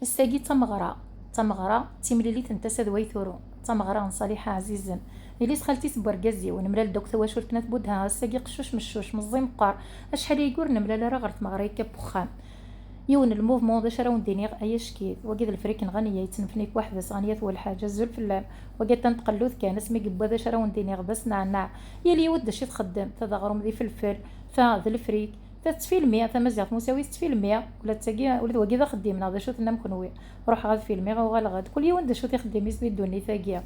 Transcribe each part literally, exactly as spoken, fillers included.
Ass-agi d tameɣra. Tameɣra d timlilit n tasa d way turu. D tameɣra n Ṣaliḥa Ɛzizen. Yelli-s xalti-s n wergaz-iw, nemlal-d akk tawacult n At Budha. Ass-agi qeccuc meccuc, meẓẓi meqqar. Acḥal ayagi ur nemlal ara ɣer tmeɣra akka n wexxam. Yiwen n lmuvmu, d acu ara wen-d-iniɣ, ay acekid. Wagi d lefrik n Ɣaniya, yettnefnif weḥd-s, Ɣaniya Twelḥaǧ, azul fell-am. Wagi atan d tqellut kan, asmi yewwa d acu ara wen-d-iniɣ, d asneɛneɛ. Yal yiwet d acu i txeddem, ta d aɣrum d ifelfel, ta d lefrik, ta tettfilmi, tamaziɣt Musawi tettfilmi, ula d tagi, ula d wagi d axeddim, neɣ d acu tennam kenwi? Ruḥeɣ ad filmiɣ, uɣaleɣ-d. Kul yiwen d acu t-ixeddim-is di ddunit-agi.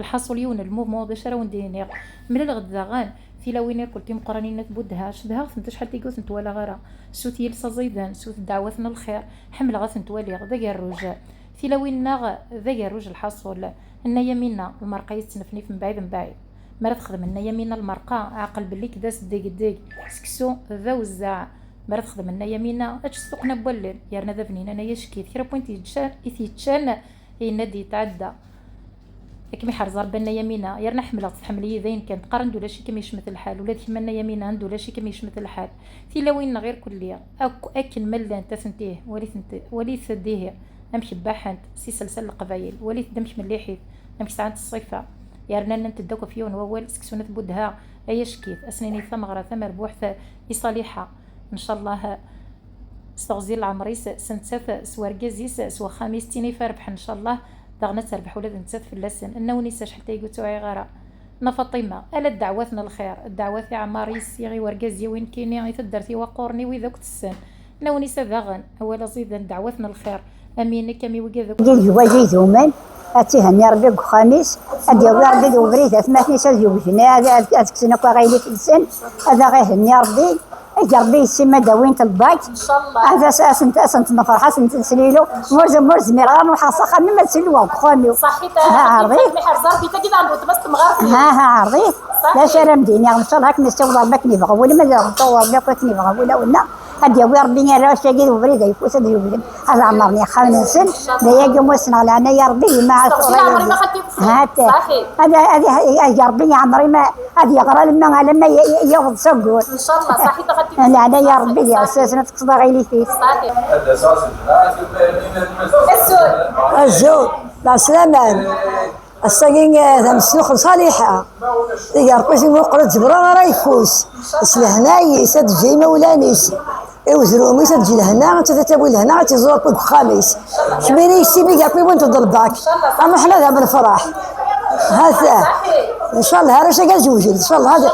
Lḥaṣul, yiwen n lmuvmu, d acu ara wen-d-iniɣ? Mlaleɣ-d daɣen tilawin irkul timeqqranin n At Budha, cedhaɣ-tent, acḥal tigi ur tent-walaɣ ara. Sut yiles aẓidan, sut ddeɛwat n lxir, ḥemmleɣ ad tent-waliɣ, d agerruj. Tilawin-nneɣ d agerruj lḥaṣul. Nna Yamina, lmerqa yettnefnif mebɛid mebɛid. Mi ara texdem Nna Yamina lmerqa, ɛqel belli-k d asdegdeg, seksu d awezzeɛ. Mi ara texdem Nna Yamina, ečč s tuqqna n wallen, yerna d abninan ay acekid, kra n win t-yeččan, i t-yeččan, yenna-d yetɛedda. Ad kem-iḥrez Rebbi a Nna Yamina, yerna ḥemmleɣ-tt, tḥemmel-iyi dayen kan, teqqar anda ulac-ikem yecmet lḥal, ula d kemm a Nna Yamina anda ulac-ikem yecmet lḥal. Tilawin-nneɣ irkelli, akk akken ma llant, atenti, walit-tent, walit-d ihi amek bbaḥent s iselsa n Leqbayel, walit-d amek melliḥit, amek sɛant ṣṣifa, yerna nnant-d akk ɣef yiwen wawal, seksu n At Budha, ay acekid, ad s-nini tameɣra tamerbuḥt i Ṣaliḥa, ncallah s teɣzi n leɛmer-is, s nettat, s wergaz-is, s wexxam-is, d tin i f-, rebḥen, ncallah, daɣen ad terbeḥ ula d nettat fell-asen. Nna Unisa, acḥal taygi ur tt-uɛiɣ ara. Nna Faṭima, ala ddeɛwat n lxir, ddeɛwat i Ɛmar, yessi, i wergaz-iw, i nekkini, i taddart-iw, aquren-iw, wid akk tessen. Nna Unisa daɣen, awal aẓidan, ddeɛwat n lxir. Amin, nekk am i wigad akk. Deg wagi idumen, ad tt-ihenni Rebbi deg uxxam-is, ad d-yawi Rebbi deg ubrid atmaten-is ad yewjden, ad, ad, ad kksen akk aɣilif-nsen, ad aɣ-ihenni Rebbi, ad Rebbi yessi ma d-awint lbak, ad as-, ad sent-, ad sent-nefreḥ, ad sent-neslilu, ma ur zem-, ma ur zmireɣ ara ad ruḥeɣ s axxam-im, ad slileɣ deg uxxam-iw. Ṣaḥit. Ha, ha, Rebbi. Ḥerz Rebbi, tagi daɣen d weltma-s temɣart-nni. Ha, ha, Rebbi. D acu ara m-d-iniɣ, ncallah akken yessiweḍ Rebbi akken yebɣa wul, ma d Rebbi akken yebɣa wul, a winna. Ad d-yawi Rebbi arrac-agi d ubrid ayeffus ad yugden, ad ɛemmren yexxamen-nsen, d ayagi umi ssneɣ leɛnaya Rebbi, yemma ad tuɣal. Hata. Ad, ad, ad, ad Rebbi yeɛmer ima, ad yeɣra alamma, alamma y-, y-, yaweḍ s aggur. Ncallah, ṣaḥit a xalti. Leɛnaya Rebbi di ɛessasen ad tekkseḍ aɣilif-is. Ṣaḥit. Azul. Azul. Lɛeslama. Ass-agi, eh, d amesluxen Ṣaliḥa. Igerqus imuqel tzemreḍ ara yeffus. S lehna-is, ad teǧǧ imawlan-is. I uzrum-is ad teǧǧ lehna, ad tawi lehna, ad tiẓur akk deg uxxam-is. Kemmini yessi mi igerqu yiwen teḍlebak. Amuḥ la d am lefraḥ. Hata. Ncallah, arrac-agi ad zewǧen. Ncallah, ad